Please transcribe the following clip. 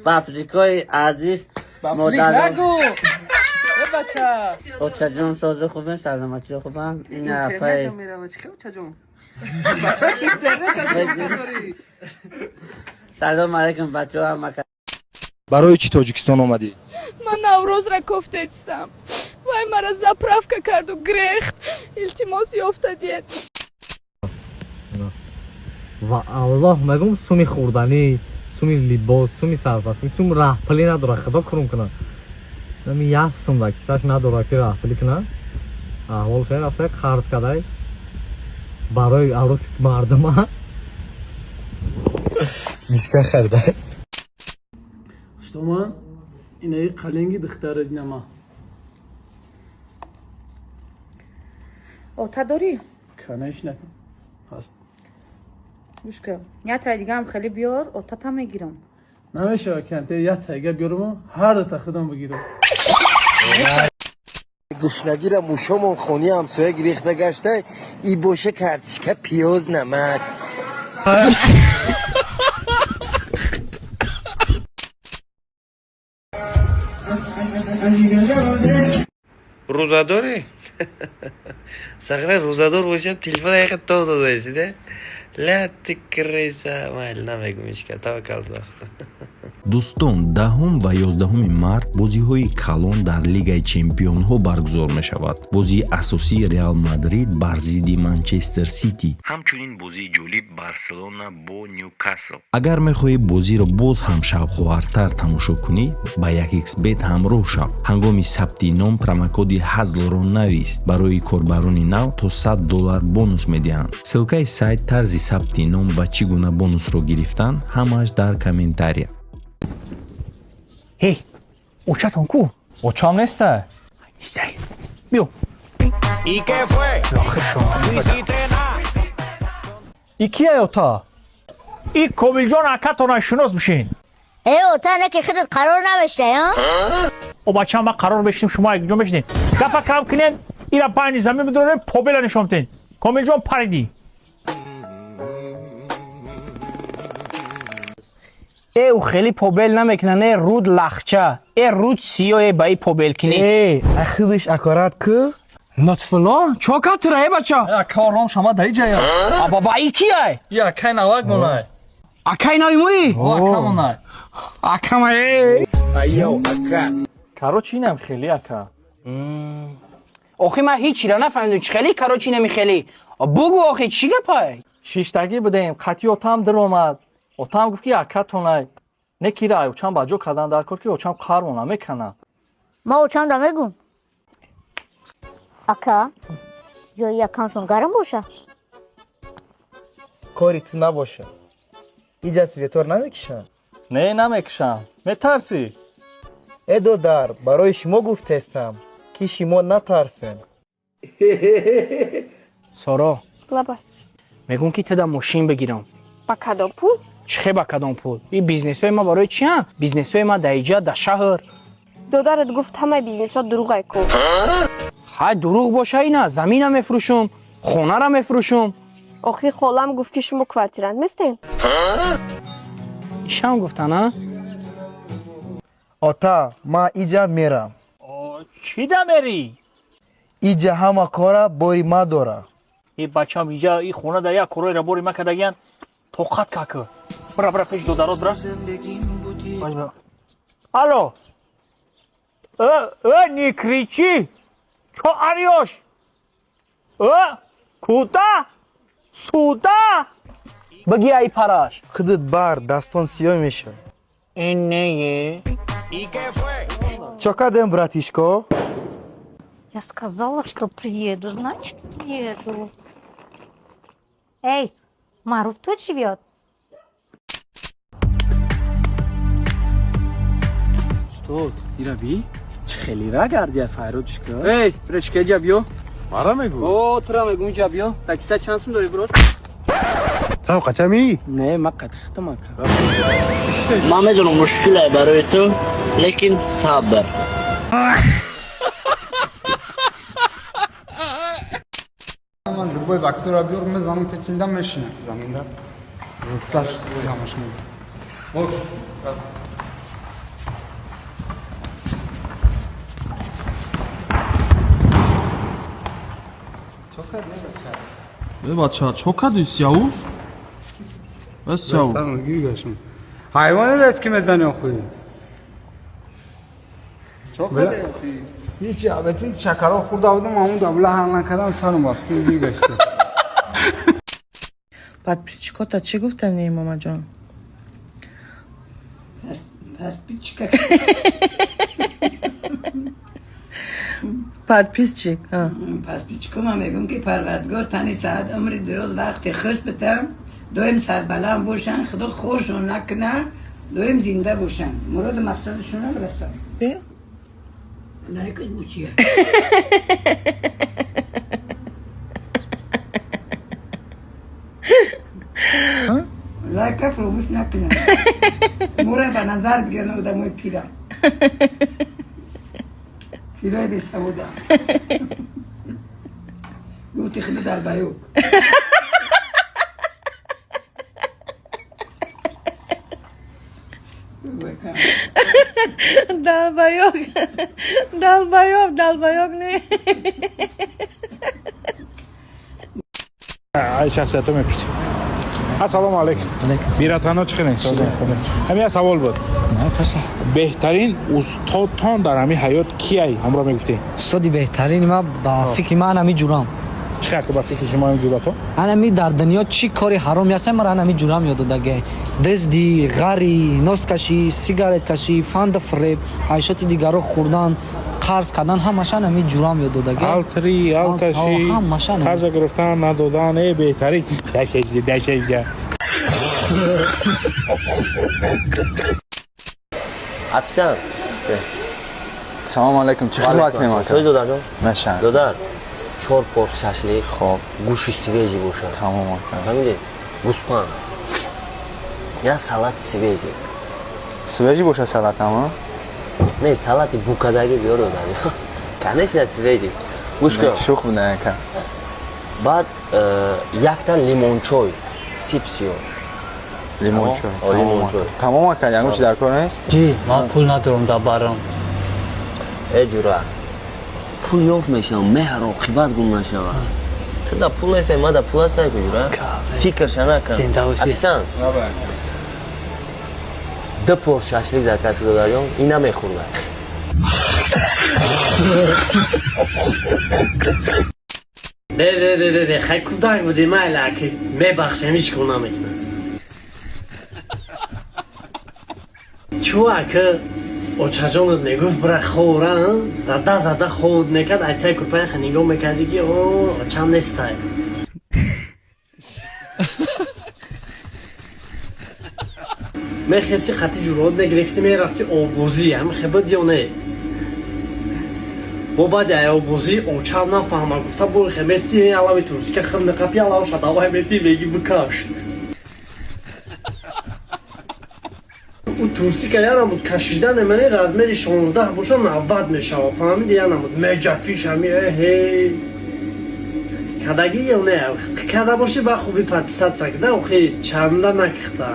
Бафрикои азиз. Бафлик нагу. Э, бача. Очаҷон, созу хубен, саломатӣ хубам. Ин афай. Интернетам мерава, чӣ хел, очаҷон? Салом алейкум, бачаҳо, ҳама. Барои чӣ Тоҷикистон омадӣ? Ман Наврӯзра кофтедистам, вай мара заправка карду грехт. Илтимос, ёфта диед. Ва Аллоҳ мегум, суми хӯрданӣ, суми либос, суми сарпарастӣ, суми раҳпулӣ надорад. Худо курум кунад, ами як сум да кисаш надорад, ки раҳпулӣ кунад. Аҳвол хел рафта, қарз кадай барои арӯси мардума. Мишка харида. Что ман инаи қалинги духтара динама. Ота дорӣ? Конечно, ҳаст. Гӯш кун, як тай дигаам хеле биёр, отата мегирам. Намешава, канте як тайга биёруму ҳар дута худам бигирам. Гушнагира мушомон хони ҳамсоя гирехта гашта и боша, картишка, пиёз, намак. Рӯзадорӣ? Сағра, рӯзадор бошад, телефон яқа то додаисида. Ла ты крыса. Майли, намегум ҳечка. Таваккал ба Худо. Дӯстон, 10 ва 11 март бозиҳои калон дар Лигаи чемпионҳо баргузор мешавад. Бозии асосии Реал Мадрид бар зидди Манчестер Сити, ҳамчунин бозии ҷолиб Барселона бо Нюкасл. Агар мехоҳӣ бозиро боз ҳам шавқовартар тамошо кунӣ, ба 1xBet ҳамроҳ шав. Ҳангоми сабти ном промокоди ҳазлро навис. Барои корбарони нав то 100 доллар бонус медиҳанд. Ссылкаи сайт, тарзи сабти ном ва чӣ гуна бонусро гирифтан ҳамааш дар комментария. Эй, очатон ку? Очам неста. Нистай. Биё. ¿Y qué fue? Охир. И кия, ота? И Комилҷон акатона шинос бишин. Э, ота, не ки худат қарор намештай, а? О, бача, ма қарор бешинем, шумо якҷо мешинем. Гапа кам кунен, ира байни замин бидорем, побела нишон тен. Комилҷон, париди. Э, ӯ хеле побел намекунад, не руд лахча. Э, руд сиё, э, ба и побел кинӣ. Э, ахидиш аккурат ку. Лутфулло, чо катра, э, бача? Ака, ором шама, даи ҷая. А баба, и кияй? И акай навак монай. Акай нави мои? О, ака монай. Акама, э. Короче, инам хеле, ака. Охи, ман ҳечира нафаҳмидам, чӣ хеле, короче, нами хеле. Бугу, охи, чӣ гапай? Шиштагӣ будем, қатъи отам дир омад. Отам гуфт, ки акатонай. Не кира, очам ба ҷо кардан дар кор, ки очам қармо намеканад. Ма очам да мегум. Ака, ҷои якамшон гарм боша? Кори ту набоша, иҷа светор намекишам. Не, намекушам. Метарсӣ? Э, додар, барои шумо гуфтестам, ки шумо натарсем. Соро. Лаба. Мегум, ки туда мошин бигирам. Ба кадом пул? Чӣ хе ба кадом пул? И бизнесҳои ма барои чиянд? Бизнесҳои ма дар иҷа, дар шаҳр. Додарат гуфт, ҳамаи бизнесҳо дурӯғай ку. Ҳай, дурӯғ боша, ина замина мефурӯшум, хонара мефурӯшум. Охи, холам гуфт, ки шумо квартирант местен. Ишам гуфтан, а? Ота, ман иҷа мерам. Чӣ да мерӣ? Иҷа ҳама кора бори ма дора. И бачам, иҷа и хона дар як короеро бори ма кардагиян, тоқат какы. Бира, бира, пеш додарот бира. Алло, э, э, не кричи, чё орёшь? Э, куда сюда? Баги, ай параш. Худат бар, дастон сиёҳ мешавад. Ин нее. ¿Y qué fue? Чо кардем, братишко? Я сказала, что приеду, значит, приеду. Эй, Маруф тут живет? Устод, ира би? Чӣ хеле ра гардия, файродшка. Эй, бречка, иҷа биё. Мара мегӯ? О, тура мегум, иҷа биё. Таксиса чанд сум дорӣ, брод? Тав қачами? Не, ма қатихтам, ака. Ман медонам, мушкиле барои ту, лекин сабр. Ман любой боксера биёр, мезанам, печинда мешинам заминда. Зудтар машина. Бокс. Э бача, чо кардӣ сияву? Э сияву. Ҳайвоне рест ки мезани охи. Чо кардӣ охи? Ҳеҷ албатта шакаро хӯрда будам, ҳамун давла ҳал накардам, сарам рафт гир гашта. Подписчикота чӣ гуфтани, мамаҷон? Подписчика. Подписчик. Подписчико ман мегӯм, ки Парвардигор тани саат, умри дироз, вақти хуш битам, доим сарбаланд бошанд, Худо хоршон накуна, доим зинда бошанд, муроду мақсадашонро бирасанд. Лайкаш бу чия? Лайка фуромӯш накунанд, мура ба назар бигиранд, одамои пира, пирои бесавода. Гуфти худо дар баёк. Долбоёб, долбоёб, долбоёб не. Ай шахсиятро мепурсем. Ассалому алайкум, биратано, чӣ хелен? Ҳамин як савол буд: беҳтарин устодтон дар ҳамин ҳаёт кияй, ҳамро мегуфтӣ? Устоди беҳтарини ма, ба фикри ман, ҳами ҷурам. Чӣ хел, ба фикри шумо ҳамин ҷуратон? Анами дар дунё чӣ кори ҳаром ҳаст, мара анами ҷурам ёд додагай: дуздӣ, ғарӣ, носкашӣ, сигареткашӣ, фанду фиреб, айшоти дигарро хӯрдан, қарз кардан, ҳамаша анами ҷурам ёд додагай. Алтри алкашӣ. Ҳамаша. Қарза гирифтан, надодан. Э, беҳтарин, дашаҷа, дашаҷа. Официант. Салом алайкум, чӣ хизмат кунем, ака? Сои додарҷон. Мешан. Додар, чор порт шашлик. Хоб. Гӯшти свежий бошад. Тамом, ака. Фаҳмидӣ? Гӯспанд. Я салат свежий. Свежий боша салатам, а? Не, салати букадагӣ биёр, додар. Конечно, свежий. Гӯш кун. Шух буда, ака. Баъд якта лимончой, сипсиё. Лимончой. О, лимончой. Тамом, ака, ягон чи дар кор нест? Чӣ, ман пул надорам дар барам. Э ҷура, пул ёфт мешавад, меҳр оқибат гум нашавад. Ту да пул нестай, ма да пул ҳастай ку, ҷура, фикрша накун. Зинда бошӣ. Официант, ду порт шашлик заказ додарҷон, ин намехӯрда. Бе, бе, бе, бе, бе, хай кӯдак будем, майла, ки мебахшем, ҳеҷ кор намекунам. Чӯ, ака, очаҷонат мегуфт бира ховра, зада зада ховд мекард, айтай кӯрпаяха нигоҳ мекарди, ки о очам нестай. Мехести, хати ҷурот мегирифти, мерафти оббозӣ, ҳам хебад ё не? Бо баъди оббозӣ очам нафаҳма гуфта, бо хемести алави турсика хил меқапи, алав шадавай мети, меги бикаш. Ӯ турсика я намуд кашидане мани размери 16 боша, 90 мешава, фаҳмиди? Я намуд меҷафиш ҳами эҳе кадагӣ ё не? Када боши, ба хуби подписаться кида, охи чанда накихта.